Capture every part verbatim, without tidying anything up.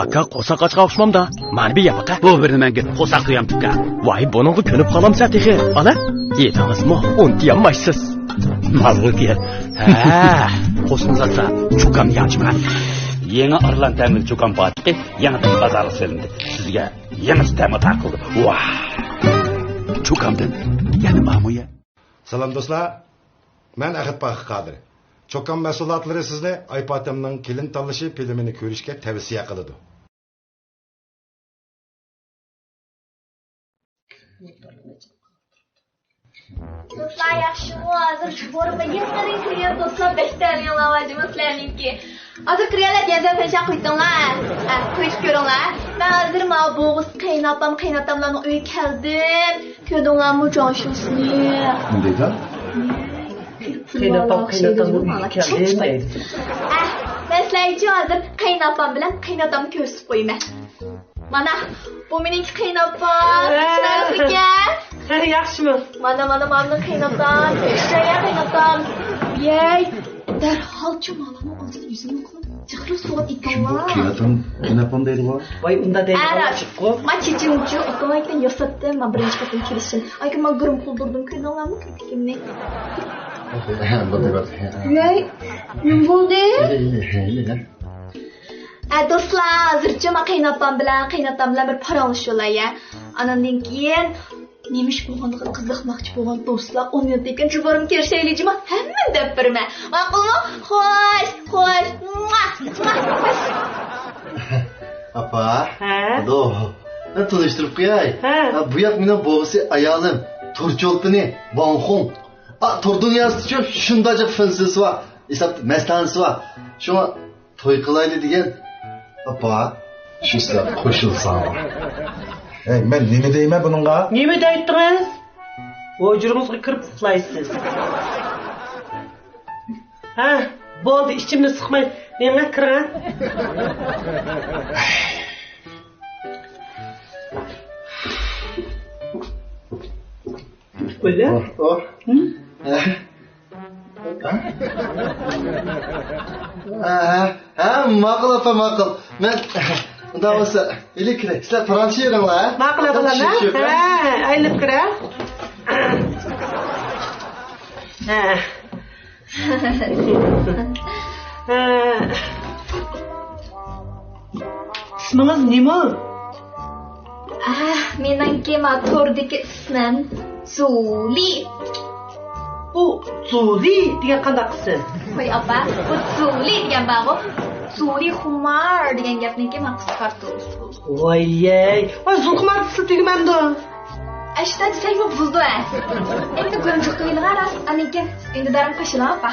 ئاكا، قورساق ئاچقان ئوخشىمامدا؟ مانا بىر يەپ باقە. بۇ بىرنى مەن قورساق سۆيەم تۇكا. ۋاي، بۇنىڭغا كۆنۈپ قالامسەن تېخى. ئالا، يېدىڭىزمۇ؟ ئۇنتۇيالمايسىز. ماۋۇ گەپ. ھە، قوشنىڭىز ئاتسا، چۇكام ياچما. يېڭى ئارلان تەملىك چۇكام پاتىقى يېڭىدىن بازارغا سېلىندى. سىزگە يېڭىچە تەم ئاتا قىلدى. ۋاھ! چۇكامدىن يەنە بارمۇ يا؟ سالام دوستلار، مەن ئەخەت پاخىر قادىر. چوكان مەھسۇلاتلىرى سىزنى ئايپاتەمنىڭ كېلىن تاللىشى فىلىمىنى كۆرۈشكە تەۋسىيە قىلىدۇ. دوستلار ياخشىمۇ؟ ھازىر بورما يېڭىدىن كىرگەن دوستلار، بەك تەلىيىڭلار جىمى سىلەرنىڭكى. ھازىر كىرگەنلەر دېگەن سەن پەنشان قويدۇڭلار. ھە، قويۇپ كۆرۈڭلار. مەن ھازىر ماۋۇ بوغۇز قېيىنئاپام، قېيىنئاتاملارنىڭ ئۆيىگە كەلدىم. كۆردۈڭلارمۇ جان شۇسىنى؟ نېمە دەيدۇ؟ قېيىنئاپام، قېيىنئاتامنىڭ ئۆيىگە كەلدىم دەيدۇ. ئەھ، مەن سىلەرگىچۇ ھازىر قېيىنئاپام بىلەن قېيىنئاتامنى كۆرسىتىپ قويىمەن. مانا، بۇ مېنىڭكى قېيىنئاپام. ھە. چىرايلىقكەن. ھە، ياخشىمۇ؟ مانا، مانا، مانا قېيىنئاپام. چىرايلىق قېيىنئاپام. يەي، دەرھالچۇ مالانىڭ ئالدىدا يۈزۈمنى قىلىپ، جىقلا سوغات ئېيتىڭلار. قېيىنئاتام، قېيىنئاپام دەيدىغۇ. ۋاي، ئۇنداق دەيدىغان ئەرە، چىققۇ. ما چېچىمچۇ ئوتومايكىدىن ياساتتىم، ما بىرىنچى قېتىم كېلىشىم. ئاكا، ما گىرىم قىلدۇردۇم، كۆردۈڭلارمۇ كىرپىكىمنى؟ بولدى، بولدى. ۋەي، نېمە بولدى؟ ئە، دوستلار، ھازىرچە ما قېيىنئاپام بىلەن، قېيىنئاتام بىلەن بىر پاراڭلىشىۋالاي، يا. ئاناندىن كېيىن نېمە ئىش بولغانلىقىنى قىزىقماقچى بولغان دوستلار، ئون مىنۇتتىن كېيىن جۇبۇرۇم كىرىشەيلى جۇمۇ، ھەممىنى دەپ بېرىمەن. ماقۇلمۇ؟ خوش، خوش. مۇا، مۇا، خوش. ئاپا. ھە؟ ئالو. مەن تونۇشتۇرۇپ قوياي. ھە. ھە، بۇ ياق مېنىڭ بوۋىسى ئايالىم، تور چولپىنى، ۋاڭخۇڭ. ئا، تور دۇنياسىدىچۇ شۇنداق جىق فىنسىسى بار، ھېسابتا مەستانىسى بار. شۇڭا توي قىلايلى دېگەن. ئاپا، شۇ سىلەر قوشۇلساڭلار. ھەي، مەن نېمە دەيمەن بۇنىڭغا؟ نېمە دەيتتىڭىز؟ ھۇجرىڭىزغا كىرىپ ئۇخلايسىز. ھە، بولدى، ئىچىمنى سىقماي، مېڭە كىرىڭ. بولدى. ئوھ، ئوھ. ھە؟ ھە؟ ھە، ھە، ھە، ماقۇل ئاپا، ماقۇل. مەن، ئۇنداق بولسا، ئېلىپ كىرەي. سىلەر پاراڭلىشىۋېرىڭلار، ھە؟ ماقۇل ئاپا، ھە؟ ھە، ئايلىنىپ كىرە. ھە. ھە. ئىسمىڭىز نېمە؟ ئەھ، مېنىڭكى ما توردىكى ئىسمىم زۇلى. بۇ زۇلى دېگەن قانداق ئىسىم؟ ۋاي ئاپا، بۇ زۇلى دېگەن بارغۇ، زۇلى خۇمار دېگەن گەپنىڭكى ما قىسقارتىلغۇسى. ۋاي يەي، ۋاي زۇلخۇمار دېسە تۈگىمەمدۇ؟ ئەشتە دېسەكمۇ بولىدۇ ھە. ئەمدى گۇرۇنچۇق قىلىۋېلىڭە راست، ئاندىن كېيىن ئۈندىدارىم قوشۇلۇڭ ئاپا.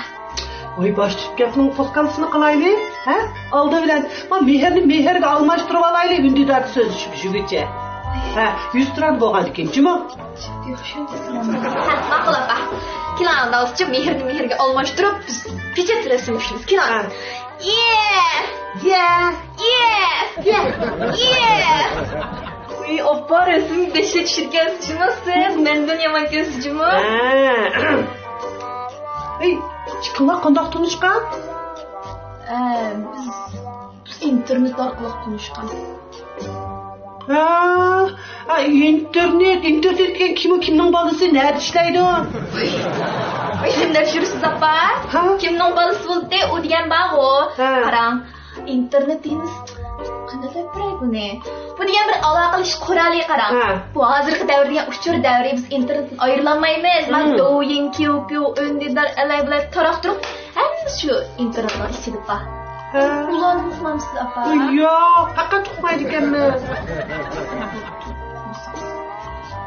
ۋاي باش تۇتۇپ گەپنىڭ توختامسىنى قىلايلى، ھە؟ ئالدى بىلەن ما مېھىرنى مېھىرگە ئالماشتۇرۇۋالايلى، ئۈندىداردا سۆزلىشىپ يۈرگۈچە. ھە، يۈز تۇران بولغاندىكىن جۇمۇ. ھە، ماقۇل ئاپا. كېلىڭ، ئاندىن مېھىرنى مېھىرگە ئالماشتۇرۇپ، بىز پېچەت رەسىملىشىمىز. كېلىڭ. ھە. يە! يە! يە! يە! يە! ئۇي، ئاپا، رەسىمگە دەھشەت چۈشۈرگەنسىز جۇمۇ سىز. مەندىن يامان كۆرسىز جۇمۇ. ھە. ئەي، ئىككىڭلار قانداق تونۇشقان؟ ئە، بىز ئىنتېرنېت ئارقىلىق تونۇشقان. ھا، ھا، ئىنتېرنېت، ئىنتېرنېت دېگەن كىم ئۇ؟ كىمنىڭ بالىسى؟ نەدە ئىشلەيدۇ؟ ۋاي، نېمە دەپ يۈرىسىز ئاپا؟ ھا؟ كىمنىڭ بالىسى بولدى ئۇ دېگەن بارغۇ. ھا. قاراڭ، ئىنتېرنېت دېگىنىمىز قانداق دەپ بېرەي بۇنى؟ بۇ دېگەن بىر ئالاقىلىشىش قورالى، قاراڭ. ھا. بۇ ھازىرقى دەۋر دېگەن ئۇچۇر دەۋرى، بىز ئىنتېرنېتتىن ئايرىلالمايمىز. مانا، مم. دوۋيىن، كيۇ كيۇ، ئۈندىدار، ئەلەي بۇلاي تاراقتۇرۇپ، ھەممىسى شۇ ئىنتېرنېتنىڭ ئىچىدە بار. ھە. ئۇلارنى ئۇقمامسىز، ئاپا؟ ياق، پەقەت ئۇقمايدىكەنمىز.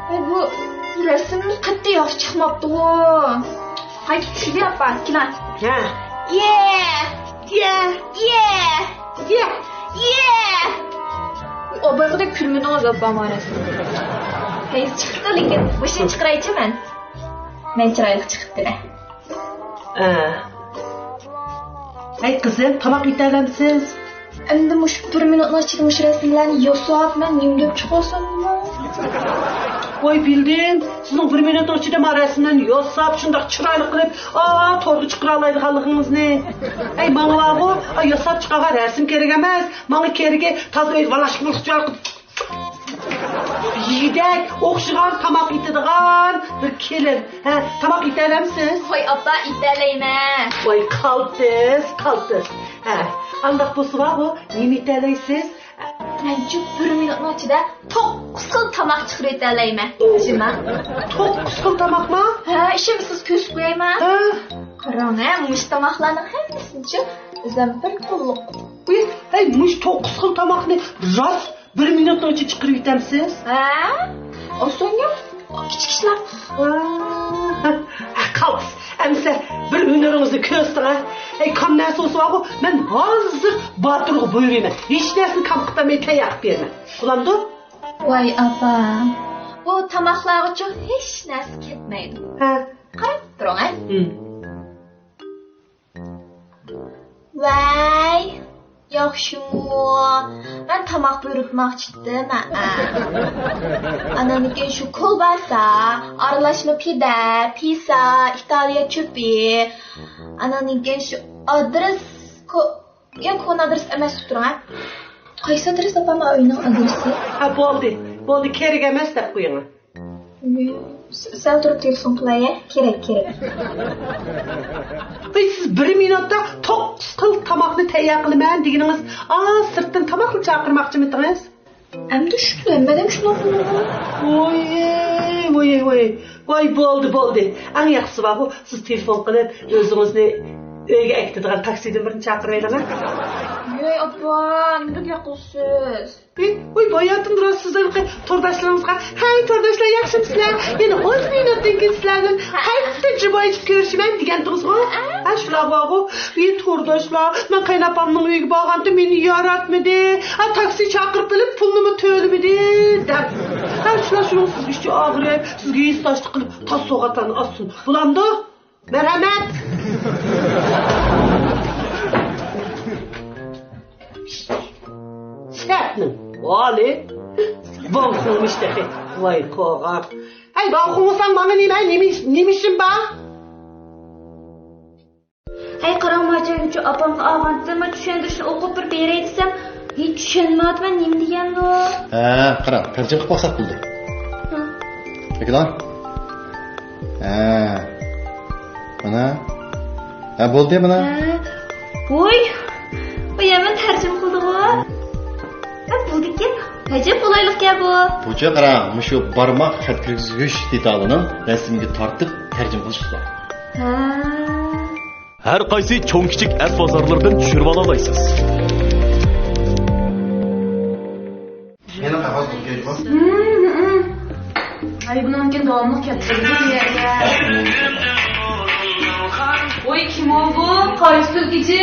ۋاي، بۇ رەسىمىمىز قەتئىي ياخشى چىقماپتىغۇ. قايتا چۈشۈردى، ئاپا، كېلىڭ. ھە. يە! يە! يە! يە! يە! ئابايغۇدەك كۈلمىدىڭىز، ئاپا، ما رەسىم. ھەي، چىقىپتۇ، لېكىن مۇشۇنى چىقىرايچۇ مەن. مەن چىرايلىق چىقىپتىمەن. ئە. ھەي قىزىم، تاماق يېتەلەمسىز؟ ئەمدى مۇشۇ بىر مىنۇتنىڭ ئىچىدە مۇشۇ رەسىملەرنى ياساپ، مەن نېمە دەپ چىقارساممۇ؟ ۋاي بىلدىم، سىزنىڭ بىر مىنۇتنىڭ ئىچىدە ما رەسىملەرنى ياساپ، شۇنداق چىرايلىق قىلىپ، ئا، توردا چىقىرالايدىغانلىقىڭىزنى. ئەي، ماڭا بارغۇ، ئا، ياساپ چىقارغان رەسىم كېرەك ئەمەس. ماڭا كېرىكى تازا ئۆيدە ۋالاش-مۇلۇش يېگۈدەك، ئوخشىغان تاماق ئېتىدىغان بىر كېلىن. ھە، تاماق ئېتەلەمسىز؟ ۋاي ئاپا، ئېتەلەيمەن. ۋاي قالتىس، قالتىس. ھە، ئانداق بولسا بارغۇ، نېمە ئېتەلەيسىز؟ مەنچۇ بىر مىنۇتنىڭ ئىچىدە توققۇز خىل تاماق چىقىرىۋېتەلەيمەن. جىما. توققۇز خىل تاماقما؟ ھە، ئىشەنمىسىڭىز كۆرسىتىپ قويايمۇ؟ ھە. قاراڭ، ھە، مۇشۇ تاماقلارنىڭ ھەممىسىنىچۇ ئۆزۈم بىر قوللۇق. ئۇي، ھەي، مۇشۇ توققۇز خىل تاماقنى راست بىر مىنۇتنىڭ ئىچىدە چىقىرىۋېتەمسىز؟ ھە؟ ئاسانيۇ، كىچىك ئىشلار. ۋا، قالتىس. ئەمسە بىر ھۈنىرىڭىزنى كۆرسىتىڭ، ھە؟ ئەي، كام نەرسە بولسا بارغۇ، مەن ھازىر باتۇرغا بۇيرۇيمەن. ھېچ نەرسىنى كام قىلماي تەييار قىلىپ بېرىمەن. بولامدۇ؟ ۋاي ئاپا، بۇ تاماقلارغىچۇ ھېچ نەرسە كەتمەيدۇ. ھە. قاراپ تۇرۇڭ، ھە؟ ھىم. ۋاي، ياخشىمۇ؟ مەن تاماق بۇيرۇتماقچىدىم، ھە. ئاناندىن كېيىن شۇ كولباسا، ئارىلاشما پىدە، پىسا، ئىتالىيە چۆپى. ئاناندىن كېيىن شۇ ئادرېس، كو-، يا كونا ئادرېس ئەمەس، تۇرۇڭ، ھە. قايسى ئادرېس ئاپام، ئۆينىڭ ئادرېسى؟ ھە، بولدى، بولدى، كېرەك ئەمەس دەپ قويۇڭ. س-، سەل تۇرۇپ تېلېفون قىلاي، ھە؟ كېرەك، كېرەك. ۋەي، سىز بىر مىنۇتتا توققۇز خىل تاماقنى تەييار قىلىمەن دېگىنىڭىز، ئا، سىرتتىن تاماقلا چاقىرماقچىمىدىڭىز؟ ئەمدى شۇ ھەممىدىن شۇنداق بولىدۇ. ۋوي، ۋوي، ۋوي. ۋاي، بولدى، بولدى. ئەڭ ياخشىسى بارغۇ، سىز تېلېفون قىلىپ، ئۆزىڭىزنى ئۆيگە ئەكېتىدىغان تاكسىدىن بىرنى چاقىرىۋېلىڭ، ھە؟ ۋوي، ئاپا، نېمە گەپ قىلىسىز؟ ۋوي، باياتىن راست سىز ھېلىقى تورداشلىرىڭىزغا، ھەي، تورداشلار، ياخشىمۇسىلەر؟ يەنە ئون مىنۇتتىن كېيىن سىلەر بىلەن قايتا جىبايىشىپ كۆرۈشىمەن دېگەنتىڭىزغۇ؟ ھە، شۇلار بارغۇ. ۋوي، تورداشلار، مەن قېيىنئاپامنىڭ ئۆيىگە بارغانتىم، مېنى ياراتمىدى. ھە، تاكسى چاقىرىپ بېرىپ، پۇلنىمۇ تۆلىمىدى، دەپ. ھە، شۇلار شۇنىڭ سىزگە ئىچى ئاغرىپ، سىزگە ھېسداشلىق قىلىپ، تاس سوغاتلارنى ئاتسۇن. بولامدۇ؟ مەرھەمەت! سەتنىڭ ۋالى ۋاڭ خۇڭمىش تېخى. ۋاي قورقاق. ھەي، ۋاڭ خۇڭساڭ ماڭا نېمە، نېمە ئىش-، نېمە ئىشىم بار؟ ھەي، قاراڭ، ماجاينىچۇ ئاپامغا ئالغانتىم، چۈشەندۈرۈشنى ئوقۇپ بىر بېرەي دېسەم، ھېچ چۈشەنمەيۋاتىمەن، نېمە دېگەندۇ؟ ھە، قاراڭ، تەرجىمە قىلىپ باقساق بولدى. ھە. ئەكېلىڭ. ھە. مانا. ھە، بولدى مانا. ھە. ۋوي. ۋوي، ھەممىنى تەرجىمە قىلدىغۇ. ھە، بولدىكەن. ئەجەب قولايلىقكەن بۇ. بۇچە قاراڭ، مۇشۇ بارماق خەت كىرگۈزگۈچ دېتالىنىڭ رەسىمگە تارتىپ تەرجىمە قىلىش ئۇسۇلى. ھە. ھەر قايسى چوڭ-كىچىك ئەپ بازارلىرىدىن چۈشۈرۈۋالالايسىز. يەنە قەغەز بولۇپ كەتتىمۇ؟ ھەي، بۇنىڭكىن داۋاملىق كەتتى. ۋوي، كىم ئۇ بۇ؟ قايسى تۈلكىچى؟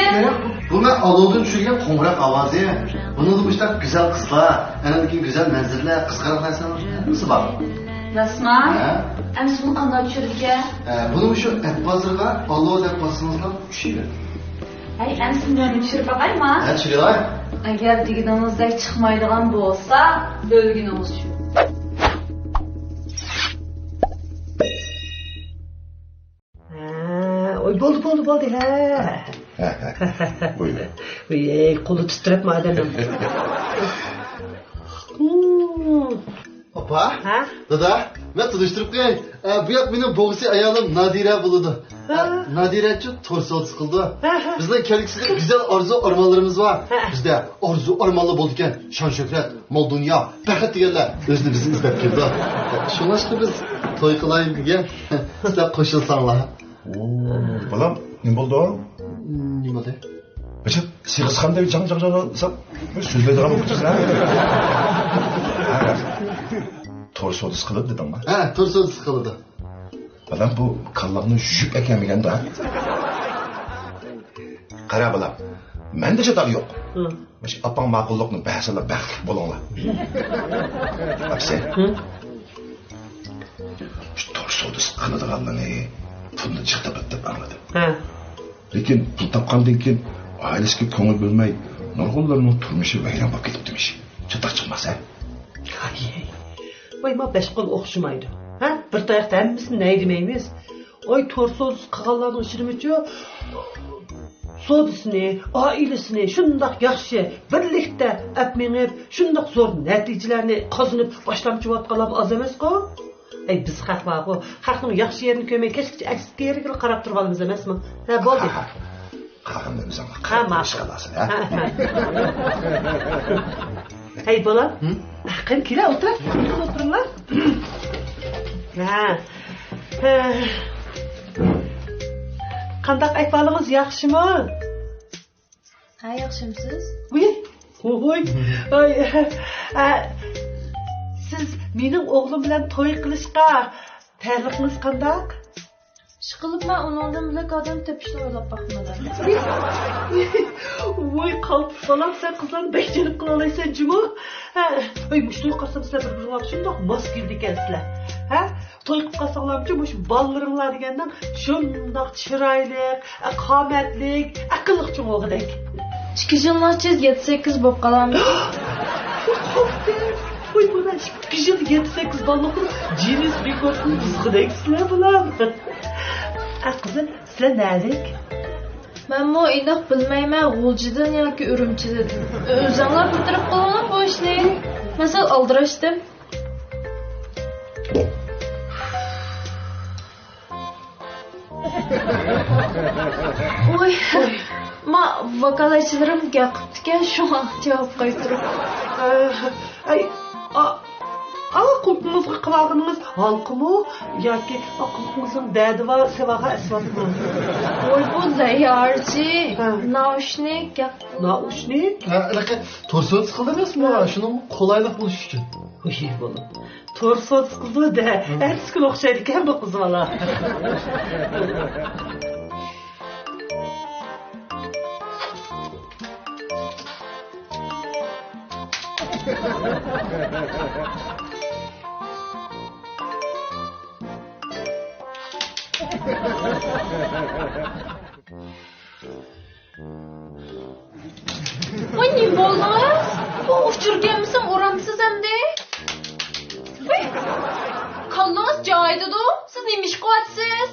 بۇ مەن ئالۇدىن چۈشۈرگەن قوڭغۇراق ئاۋازى. بۇنىڭدا مۇشۇنداق گۈزەل قىزلار، ئەنە كېيىن گۈزەل مەنزىرىلەر، قىزىقارلىق نەرسىلەر ھەممىسى بار. راستما؟ ھە. ئەمسە بۇنى قانداق چۈشۈرىدىكەن؟ ھە، بۇنى مۇشۇ ئەپ بازىرىغا ئالۇ دەپ باسسىڭىزلا چۈشىدۇ. ھەي، ئەمسە مەن چۈشۈرۈپ باقايما؟ ھە، چۈشۈرۈۋاي. ئەگەر دېگىنىڭىزدەك چىقمايدىغان بولسا، ئۆلگىنىڭىز شۇ. ھە، ۋوي، بولدى، بولدى، بولدى، ھە. بۇيرۇڭ. ۋوي، قولى تىترەپمۇ ئادەمنىڭ. ئاپا، ھە؟ دادا، مەن تونۇشتۇرۇپ قوياي. ئە، بۇ ياق مېنىڭ بوغچىسى ئايالىم نادىرە بولىدۇ. ھە؟ ئە، نادىرەچۇ تور سودىسى قىلىدۇ. ھە، ھە. بىزنىڭ كەلگۈسىدە گۈزەل ئارزۇ ئارمانلىرىمىز بار. ھە. بىزدە ئارزۇ ئارمانلار بولىدىكەن. شان شۆھرەت، مال دۇنيا، بەخت دېگەنلەر ئۆزىنى بىزنى ئىزدەپ كېلىدۇ. شۇڭلاشقا بىز توي قىلايلى دېگەن. سىلەر قوشۇلساڭلار. ئوو، بالام، نېمە بولدى؟ نېمە بولدى؟ بىر سېغىزخاندەك جاڭ، جاڭ، جاڭ دېسەم، سۆزلەيدىغان بولۇپ كېتىپسەن، ھە؟ تور سودىسى قىلىدۇ دېدىڭما؟ ھە، تور سودىسى قىلىدۇ. بالام، بۇ كاللاڭنى يۇيۇپ ئەكەلمىگەندۇ، ھە؟ قارا، بالام، مەندە چاتاق يوق. ھە. مۇشۇ ئاپاڭ ماقۇللۇقنى بەرسىلا بەختلىك بولۇڭلار. ئاپىسى. ھە؟ شۇ تور سودىسى قىلىدىغانلىرىنى پۇلنى جىق تاپىدۇ دەپ ئاڭلىدىم. ھە. لېكىن پۇل تاپقاندىن كېيىن ئائىلىسىگە كۆڭۈل بۆلمەي، نۇرغۇنلىرىنىڭ تۇرمۇشى ۋەيران بولۇپ كېتىپتىمىش. چاتاق چىقماس، ھە؟ ۋاي، ما بەش قول ئوخشىمايدۇ. ھە؟ بىر تاياقتا ھەممىسىنى نەي دېمەيمىز. ئاي، تور سودىسى قىلغانلارنىڭ ئىچىدىمۇچۇ سودىسىنى، ئائىلىسىنى شۇنداق ياخشى بىرلىكتە ئەپ مېڭىپ، شۇنداق زور نەتىجىلەرنى قازىنىپ باشلامچى بولۇۋاتقانلارمۇ ئاز ئەمەسقۇ؟ ئەي، بىز خەق بارغۇ، خەقنىڭ ياخشى يېرىنى كۆرمەي، كەچكىچە ئەكسىكى يېرىگىلا قاراپ تۇرۇۋالىمىز ئەمەسمۇ؟ ھە، بولدى. قاغىمنى ئۆزۈڭ ھە، ماقۇل. ھە، ھە. ھەي، بالام. ھە؟ قېنى، كېلە، ئولتۇر. ئولتۇرۇڭلار. ھە. ھە. قانداق ئەھۋالىڭىز، ياخشىمۇ؟ ھە، ياخشىمسىز؟ ۋۇي، ۋۇي. ئاي، ئە، سىز مېنىڭ ئوغلۇم بىلەن توي قىلىشقا تەييارلىقىڭىز قانداق؟ ئىشقىلىپ، مەن ئۇنىڭدىن بۆلەك ئادەم تېپىشنى ئويلاپ باقمىدىم. ۋوي، قالتىس بالام، سەن قىزلارنى بەك جەلپ قىلالايسەن جۇمۇ. ھە، ئۆي، مۇشۇ توي قىلسام سىلەر بىر-بىرىڭلارغا شۇنداق ماس كېلىدىكەنسىلەر. ھە؟ توي قىلىپ قالساڭلارمۇچۇ مۇشۇ بالىلىرىڭلار دېگەننىڭ شۇنداق چىرايلىق، قامەتلىك، ئەقىللىق چوڭ بولغۇدەك. ئىككى يىلنىڭ ئىچىدە يەتتە-سەككىز بولۇپ قالامدۇ؟ قورقتۇم. ۋوي، بۇلار ئىككى يىلدا يەتتە-سەككىز بالىلىق قىلىپ، جىننېس رېكوردىنى بۇزغۇدەكسىلەر بۇلار. ئە، قىزىم، سىلەر نەلىك؟ مەنمۇ ئېنىق بىلمەيمەن، غۇلجىدىن ياكى ئۈرۈمچىدىن. ئۆزۈڭلار بىر تەرەپ قىلىڭلار بۇ ئىشنى. مەن سەل ئالدىراشتىم. ۋوي، ما ۋاكالەتچىلىرىم گەپ قىپتىكەن، شۇڭا جاۋاب قايتۇرۇپ. ئەي، ئا، ئا، قۇلىقىڭىزغا قىلىۋالغىنىڭىز ھالقىمۇ ياكى، ئا، قۇلىقىڭىزنىڭ دەردى بار، سەۋاغا ئەسۋابىمۇ؟ ۋوي، بۇ زەييارچى، ھە. نائۇشنىك، گەپ. نائۇشنىك؟ ھە، ھېلىقى تور سودىسى قىلدى ئەمەسمۇ؟ ھە. شۇنىڭ قولايلىق بولۇشى ئۈچۈن. ۋوي، بالام. تور سودىسى قىلدى دە، ھە. ئەتىسى كۈنى ئوخشايدىكەن بۇ قىز بالا. ۋاي، نېمە بولدىڭىز؟ بۇ ئۇچۇر كەلمىسىمۇ ئۇرامسىز ئەمدى. ۋاي، كاللىڭىز جايىدىدۇ؟ سىز نېمە ئىش قىلىۋاتىسىز؟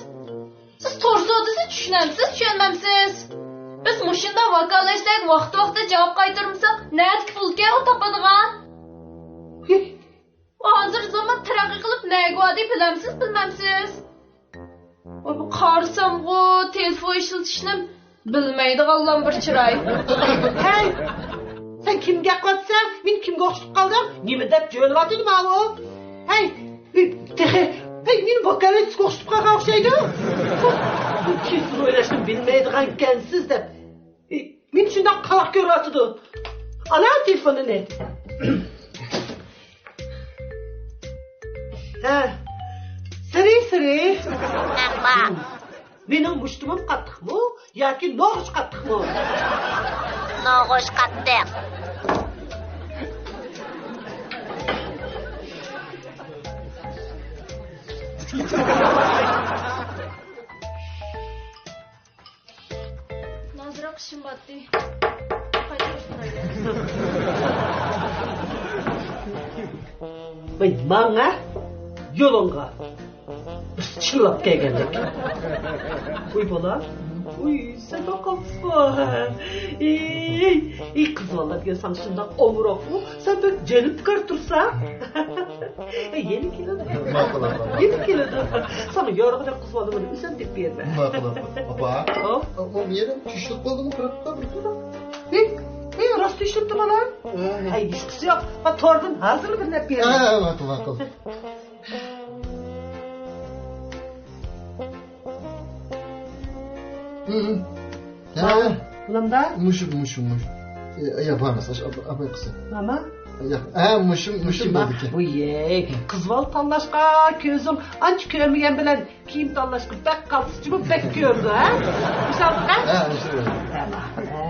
سىز تور سودىسى چۈشىنەمسىز، چۈشەنمەمسىز؟ بىز مۇشۇنداق ۋاكالەتچىلەرگە ۋاقتى-ۋاقتىدا جاۋاب قايتۇرمىساق، نەدىكى پۇلكەن ئۇ تاپىدىغان؟ ھازىر زامان تەرەققىي قىلىپ نەگە باردى بىلەمسىز، بىلمەمسىز؟ قارىسامغۇ تېلېفون ئىشلىتىشنى بىلمەيدىغانلام بىر چىراي. ھەي! سەن كىمگە گەپ قىلىۋاتىسەن؟ مېنى كىمگە ئوخشىتىپ قالدىڭ؟ نېمە دەپ جۆيلۈۋاتىدۇ ماۋۇ؟ ھەي! تېخى، ھەي، مېنى ۋاكالەتچىسىگە ئوخشىتىپ قالغان ئوخشايدۇ. بۇ تېلېفون ئويناشنى بىلمەيدىغانكەنسىز دەپ، مېنى شۇنداق قالاق كۆرۈۋاتىدۇ. ئانا تېلېفونىنى. ھە. سىرى، سىرى. مەن بار. مېنىڭ مۇشتۇمۇم قاتتىقمۇ ياكى نوغۇچ قاتتىقمۇ؟ نوغۇچ قاتتىق. ئازراق ئىشىم بارتتى. قايتۇرۇپ تۇرايلى. ۋاي، ماڭا، يولۇڭغا. بىز چىللاپ كەلگەندەك. ئۇي، بالا. ئۇي، سەن قالتىسقۇ. ئېي، ئېي، قىز بالا دېگەن ساڭا شۇنداق ئومۇراقمۇ؟ سەن بەك جەلپكار تۇرساڭ. ئەي، يەنە كېلىدۇ. ماقۇل، ئاپا. يەنە كېلىدۇ. ساڭا يارىغىدەك قىز بالىنى مەن ئۆزۈم تېپىپ بېرىمەن. ماقۇل، ئاپا. ئاپا، ھاپ؟ ئۇ يەنە چۈشلۈك بولدىمۇ، قاراپ تۇر. ھەي، ھەي، راست ئىشلەپتۇ بالا. ھە، ھە. ئەي، ھېچقىسى يوق. ھا، توردىن ھازىرلا بىرنى ئەپ بېرىمەن. ھە، ھە، ماقۇل، ماقۇل. ھە، ھە. ھە. بۇنىڭدا؟ مۇشۇ، مۇشۇ، مۇشۇ. ئە، يا، بارماس، ئاش-، ئاپ-، ئاپاي قىلسۇن. ماما؟ يا، ھە، مۇشۇ، مۇشۇ مۇشۇ بولدىكەن. ۋۇيەي، قىز بالا تاللاشقا كۆزۈڭ ئانچە كۆرمىگەن بىلەن كىيىم تاللاشقا بەك قالتىسچىمۇ بەك كۆرىدۇ، ھە؟ مۇشۇ ھە؟ ھە، مۇشۇ. ھە، ماقۇل، ھە.